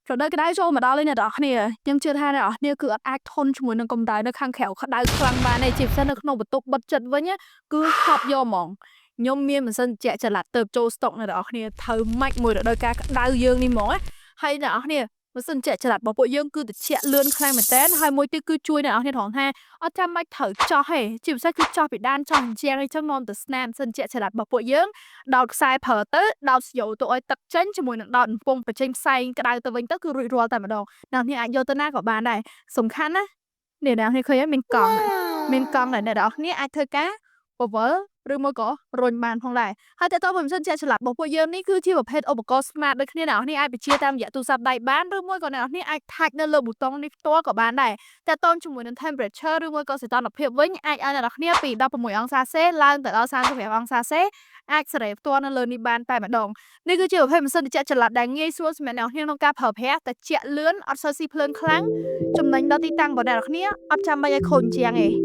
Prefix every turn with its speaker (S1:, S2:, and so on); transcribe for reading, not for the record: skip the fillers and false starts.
S1: រដូវក្តៅចូលមកដល់ហើយអ្នកទាំងអស់គ្នាខ្ញុំជឿថាអ្នកទាំងអស់គ្នាគឺអត់អាចធន់ជាមួយនឹងកម្ដៅនៅខាងក្រៅក្តៅខ្លាំងបានទេជាពិសេសនៅក្នុងបន្ទប់បិទចិត្តវិញណាគឺហប់យកហ្មងខ្ញុំមានម៉ាស៊ីនត្រជាក់ចល័តទៅចូលស្តុកអ្នកទាំងអស់គ្នាត្រូវម៉ាច់មួយរដូវកាលក្តៅយើងនេះហ្មងណាហើយអ្នកទាំងអស់គ្នាម៉ាស៊ីនត្រជាក់ចល័តរបស់ពួកយើងគឺត្រជាក់លឿនខ្លាំងមែនតើហើយមួយទៀតគឺជួយអ្នកទាំងអស់គ្នាត្រង់ថាអត់ចាំបាច់ត្រូវចោះទេជាពិសេសគឺចោះពីដានចោះអញ្ចឹងអីចឹងនាំទៅស្នាមម៉ាស៊ីនត្រជាក់ចល័តរបស់ពួកយើង ដោតខ្សែប្រើទៅដោតស្យោទៅឲ្យទឹកចេញជាមួយនឹងដោតកំពង់បញ្ចេញផ្សែងក្តៅទៅវិញទៅគឺរួចរាល់តែម្ដងអ្នកនរអាចយកទៅណាក៏បានដែរសំខាន់ណានេះអ្នកនរឃើញហើយមានកង់មានកង់ដែលអ្នកនរគ្នាអាចធ្វើការពវល់ឬមួយក៏រុញបានផងដែរហើយតើតើម៉ាស៊ីនត្រជាក់ចល័តរបស់ពួកយើងនេះគឺជាប្រភេទឧបករណ៍ smart ដូចគ្នាអ្នកនរអាចបញ្ជាតាមរយៈទូរស័ព្ទដៃបានឬមួយក៏អ្នកនរអាច touch នៅលើប៊ូតុងនេះផ្ទាល់ក៏បានដែរតើតើជាមួយនឹង temperature ឬមួយក៏សីតុណ្ហភាពវិញអាចឲ្យអ្នកនរគ្នាពី16អង្សាសេឡើងទៅដល់35អង្សាសេអាចសេរីផ្ទាល់នៅលើនេះបានតែម្ដងនេះគឺជាប្រភេទម៉ាស៊ីនត្រជាក់ចល័តដែលងាយស្រួលសម្រាប់អ្នកនរគ្នាក្នុងការប្រើប្រាស់ត្រជាក់លឿនអត់សូវស៊ីភ្លើងខ្លាំងចំណេញដល់ទីតាំងរបស់អ្នកនរគ្នាអត់ចាំបាច់ឲ្យខូចជាងទេ។